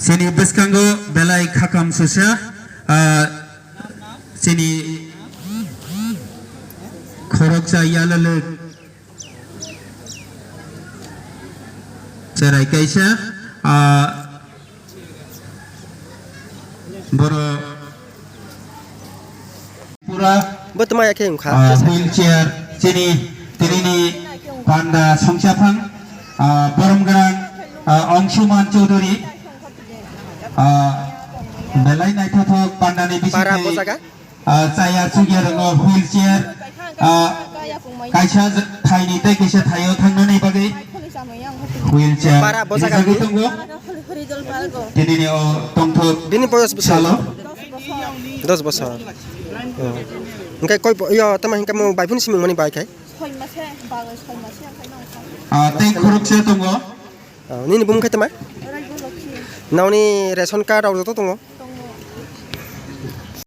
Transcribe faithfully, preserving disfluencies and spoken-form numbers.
Chini bwskango belai khakam susa, ah, chini khoroksa yalwlwk cherai kaisa, ah, borok pura, bo tama ya khe wngkha, ah, wheelchair, chini, tinini panda songchaphang, ah, borom gwnang, ah, Ongsuman Chaudhary, ah, belai naithothok pandani bisingtwi, para bo jaga? Ah, chaya chukya rwngno wheelchair, ah, kaisa thaini tei kaisa thaio thangnani bagwi wheelchair para bo jaga rijagwi ni? Tongo. Tinini o tongthok bini boyos bwswk? Salo. Dos bosor. Oh. Hwnkhe koi bo-, yo, tama hwnkhe mo bai phone simung mani bai khai? Soi mase, bagwi soi mase, okhai nang kha. Ah, tei khoroksa tongo. Oh, nini bumung khe tama? Raibo Lokhi. Noni ration card rok joto tongo?